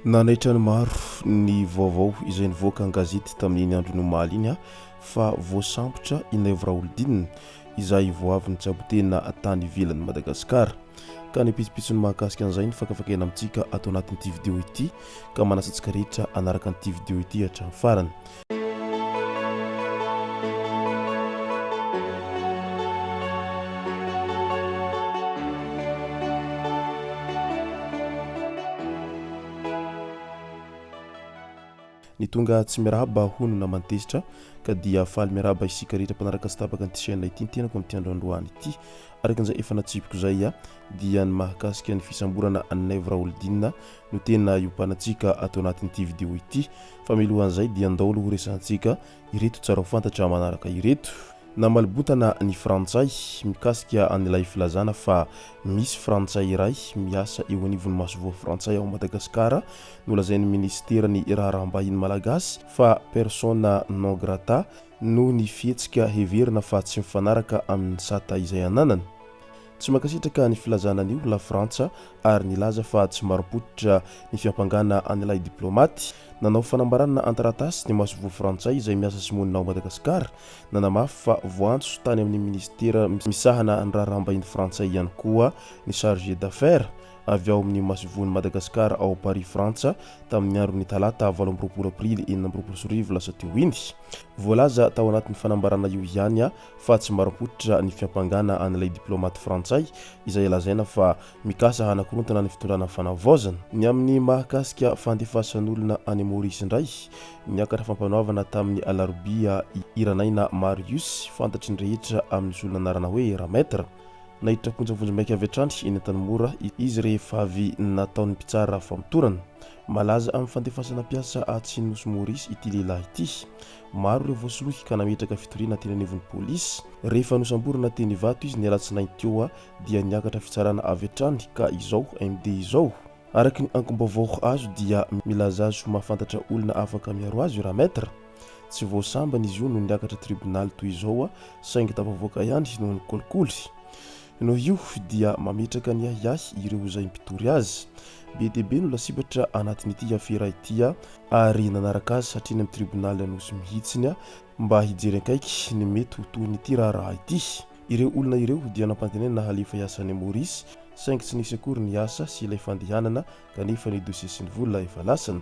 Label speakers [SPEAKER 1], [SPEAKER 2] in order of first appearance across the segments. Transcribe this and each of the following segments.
[SPEAKER 1] Nanaitra ny maro ny vaovao izay nivoaka an-gazety tamin'iny andron'ny omaly iny fa voasambotra i Naivo Raholdina izay vao avy nitsabo tena tany ivelan'i Madagasikara. Ka ny pitsopitsony mahakasika an'izay no fakafakaina amintsika ato anatin'ity video ity ka manasa antsika rehetra hanaraka an'ity video ity hatramin'ny farany. Ny tonga tsy miarahaba hono naman'i Tezitra ka dia faly miarahaba isika rehetra mpanaraka tsy tapaka an'ity chaîne ity ny tenako amin'ity andro androany ity. Araka an'izay efa natsipiko izay dia ny mahakasika ny fisamborana an'i Naivo Raholdina no tena iompanantsika ato anatin'ity vidéo ity. Fa milohan'izay dia ndao aloha horesahantsika ireto tsara ho fantatra manaraka ireto. Namaly bontana ny Frantsay mikasika an'ilay filazana fa misy Frantsay iray miasa eo anivon'ny masoivoho frantsay ao Madagasikara nolazain'ny minisiteran'ny raharaham-bahiny malagasy fa persona non grata noho ny fihetsika heverina fa tsy mifanaraka amin'ny sata izay ananany. Tsy mankasitraka ny filazana an'io La Frantsa ary nilaza fa tsy marim-pototra ny fiampangana an'ilay diplaomaty. Nanao fanambarana an-taratasy ny masoivoho frantsay izay miasa sy monina ao Madagasikara, nanamafy fa voantso tany amin'ny minisitera misahana ny raharaham-bahiny frantsay ihany koa ny chargé d'affaires avy ao amin'ny masoivohon'i Madagasikara ao Paris Frantsa tamin'ny andron'ny talata 28 aprily 2026 lasa teo iny. Voalaza tao anatin'ny fanambarana io ihany fa tsy marim-pototra ny fiampangana an'ilay diplaomaty frantsay izay lazaina fa mikasa hanakorontana ny fitondrana fanavaozana. Ny amin'ny mahakasika fandefasan'olona any Maorisy indray, niakatra fampanoavana tamin'ny alarobia i Ranaina Marius, fantatry ny rehetra amin'ny solon'anarana hoe Ramaitre. Naiditra am-ponja vonjimaika avy hatrany eny Antanimora izy rehefa avy nataon'ny mpitsara famotorana. Malaza amin'ny fandefasana mpiasa atsy Nosy Maorisy ity lehilahy ity. Maro ireo voasoloky ka nametraka fitoriana teny anivon'ny polisy. Rehefa nosamborina teny Ivato izy ny alatsinainy teo dia niakatra fitsarana avy hatrany ka izao MD izao. Araka ny angom-baovao azo dia milaza azy ho mahafantatra olona afaka miaro azy i Ramaitre. Tsy vao sambany izy io no niakatra tribonaly toy izao saingy tafavoaka ihany noho ny kolikoly. Noho io dia mametraka ny ahiahy ireo izay mpitory azy. Be dia be no lasibatra anatin'ity afera ity ary nanaraka azy hatreny amin'ny tribonaly Anosy mihitsiny mba hijery akaiky ny mety ho tohin'ity raharaha ity. Ireo olona ireo dia nampantenaina halefa hiasa any Maurice saingy tsy nisy akory ny asa sy ilay fandehanana kanefa ny dosie sy ny vola efa lasana.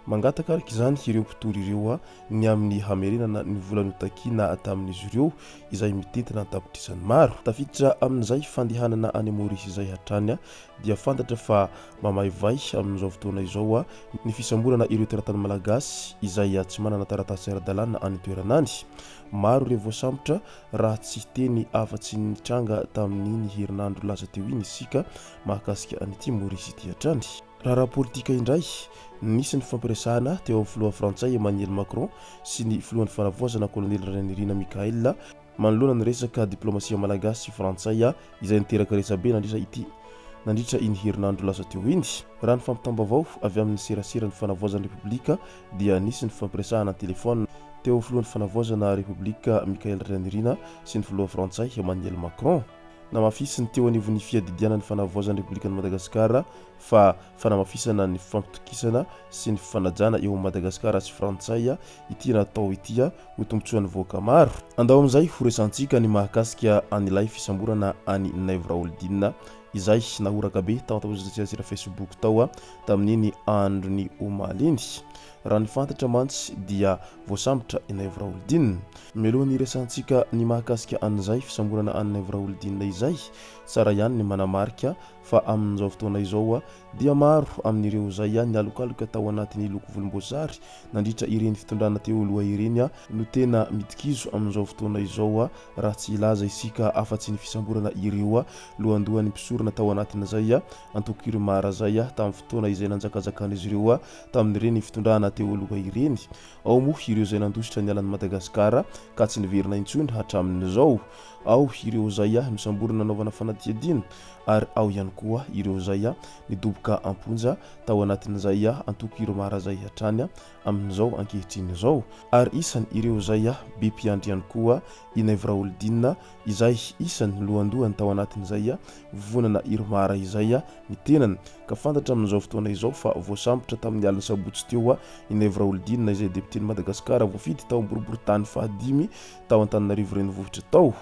[SPEAKER 1] Mangataka araka izany ireo mpitory ireo ny amin'ny hamerenana ny vola notakiana tamin'izy ireo izay mitentina an-tapitrisany maro. Tafiditra amin'izay fandehanana any Maurice izay hatrany dia fantatra fa mamaivay amin'izao fotoana izao ny fisamborana ireo teratany malagasy izay tsy manana taratasy ara-dalàna any an-toerana any. Maro ireo voasambotra raha tsy hiteny afa-tsy ny nitranga tamin'iny herinandro lasa teo iny isika mahakasika an'ity Maurice ity hatrany. Raharaha politika indray, nisy ny fifampiresahana teo amin'ny filoha frantsay Emmanuel Macron sy ny filohan'ny fanavaozana Kolonely Randrianirina Michaël manoloana ny resaka diplomasia malagasy sy frantsay izay niteraka resabe nandritra ity nandritra iny herinandro lasa teo iny. Raha ny fampitam-baovao avy amin'ny seraseran'ny fanavaozan'ny Repoblika dia nisy ny fifampiresahana an-telefaonina teo amin'ny filohan'ny fanavaozana Repoblika Michaël Randrianirina sy ny filoha frantsay Emmanuel Macron. Namafisin'ny teo anivon'ny fiadidiana ny fanavaozan'ny Repoblikan'i Madagasikara fa fanamafisana ny fifampitokisana sy ny fifanajana eo amin'i Madagasikara sy Frantsay ity natao ity ho tombontsoan'ny vahoaka maro. Andao amin'izay ho resahantsika ny mahakasika an'ilay fisamborana an'i Naivo Raholdina izay nahoraka be tao an-tambajotran-tserasera Facebook tao tamin'iny andron'ny omaly iny. Raha ny fantatra mantsy dia voasambotra i Naivo Raholdina. Mialoha ny hiresahantsika ny mahakasika an'izay fisamborana an'i Naivo Raholdina izay, tsara ihany ny manamarika fa amin'izao fotoana izao dia maro amin'ireo izay nialokaloka tao anatin'ny loko volomboasary nandritra ireny fitondrana teo aloha ireny no tena midikizo amin'izao fotoana izao raha tsy hilaza isika afa-tsy ny fisamborana ireo lohandohan'ny mpisorona tao anatin'izay antoko Irmar izay tamin'ny fotoana izay nanjakazakan'izy ireo tamin'ireny fitondrana teo aloha ireny. Ao moa ireo izay nandositra niala an'i Madagasikara ka tsy niverina intsony hatramin'izao. Ao ireo izay nosamborina nanaovana fanadihadiana ary ao ihany koa ireo izay nidoboka am-ponja tao anatin'izay antoko Irmar izay hatrany amin'izao ankehitriny izao. Ary isan' ireo izay be mpiandry ihany koa i Naivo Raholdina izay isan' ny lohandohany tao anatin'izay vovonana Irmar izay ny tenany. Ka fantatra amin'izao fotoana izao fa voasambotra tamin'ny alin'ny sabotsy teo i Naivo Raholdina izay depioten'i Madagasikara voafidy tao am-boriborintany fahadimy tao Antananarivo Renivohitra tao.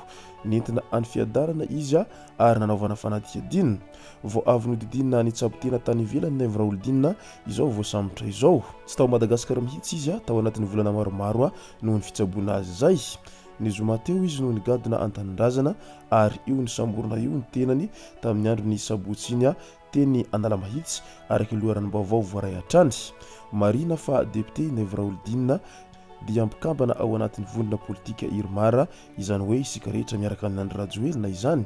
[SPEAKER 1] Nentina any Fiadanana izy ary nanaovana fanadihadiana. Vao avy nodidinina nitsabo tena tany ivelany Naivo Raholdina izao voasambotra izao. Tsy tao Madagasikara mihitsy izy tao anatin'ny volana maromaro noho ny fitsaboana azy izay. Ny zoma teo izy no nigadona an-tanindrazana ary io nisamborina io ny tenany tamin'ny andron'ny sabotsy iny teny Analamahitsy araka ny loharanom-baovao voaray hatrany. Marihina fa depiote i Naivo Raholdina dia mpikambana ao anatin'ny vondrona politika Irmar, izany hoe isika rehetra miaraka amin'i Andry Rajoelina izany.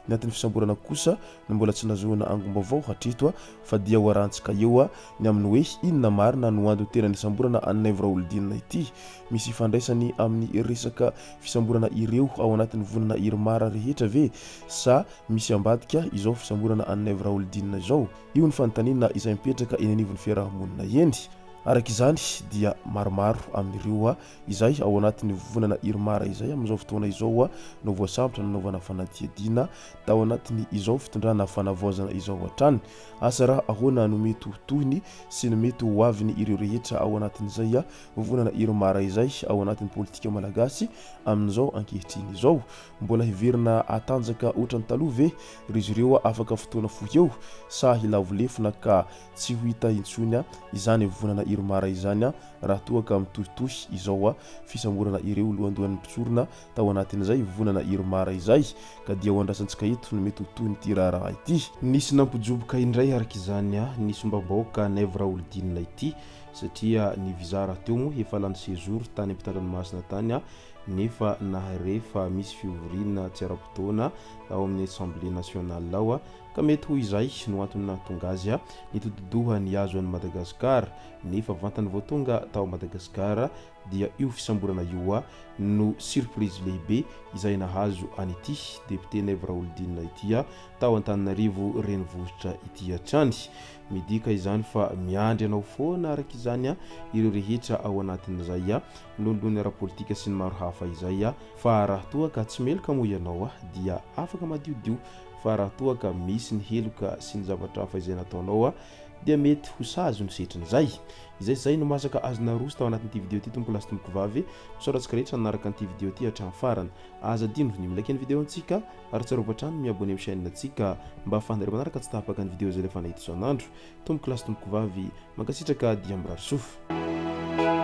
[SPEAKER 1] Ny anton'ny fisamborana kosa no mbola tsy nazahoana angom-baovao hatreto fa dia ho arahantsika eo ny amin'ny hoe inona marina no antony tena nisamborana an'i Naivo Raholdina ity. Misy ifandraisany amin'ny resaka fisamborana ireo ao anatin'ny vondrona Irmar rehetra ve sa misy ambadika izao fisamborana an'i Naivo Raholdina izao? Io ny fanontaniana izay mipetraka eny anivon'ny fiaraha-monina eny. Araka izany dia maromaro amin'ireo izay ao anatin'ny vovonana Irmar izay amin'izao fotoana izao no voasambotra nanaovana fanadihadiana tao anatin'ny izao fitondrana fanavaozana izao hatrany. Asa raha ahoana no mety ho tohiny sy ny mety ho aviny ireo rehetra ao anatin'izay vovonana Irmar izay ao anatin'ny politika malagasy amin'izao ankehitriny izao. Mbola hiverina hatanjaka ohatran'ny taloha ve ry zireo afaka fotoana fohy eo sa hilavo lefona ka Tsy ho hita intsony izany vovonana Irmar izany raha toa ka mitohitohy izao fisamborana ireo lohandohan'ny mpisorona tao anatin'izay vovonana Irmar izay, ka dia ho andrasantsika eto ny mety ho tohin'ity raharaha ity. Nisy nampijoboka indray araka izany ny sombam-bahoaka Naivo Raholdina ity satria ny visa rahateo moa efa lany séjour tany ampitan-dranomasina tany nefa nahare fa misy fivoriana tsy ara-potoana ao amin'ny Assemblée nationale ao Ka mety ho izay no antony nahatonga azy nitodi-doha nihazo an'i Madagasikara, nefa vantany vao tonga tao Madagasikara dia io fisamborana io no surprise lehibe izay nahazo an'ity député Naivo Raholdina ity tao Antananarivo renivohitra ity hatrany. Midika izany fa miandry anao foana araka izany ireo rehetra ao anatin'izay lonilony ara-politika sy ny maro hafa izay, fa raha toa ka tsy meloka moa ianao dia afaka madiodio fa raha toa ka misy ny heloka sy ny zavatra hafa izay nataonao dia mety ho sazy no setrin'izay. Izay izay no masaka azo naroso tao anatin'ity video ity tompoko lahy sy tompoko vavy. Misaotra antsika rehetra nanaraka an'ity video ity hatramin'ny farany. Aza adino ny mi-like ny video antsika ary tsarovy hatrany ny mi-abonner amin'ny chaîne antsika mba ahafahanareo manaraka tsy tapaka ny video izay alefanay eto isan'andro. Tompoko lahy sy tompoko vavy, mankasitraka dia mirary soa.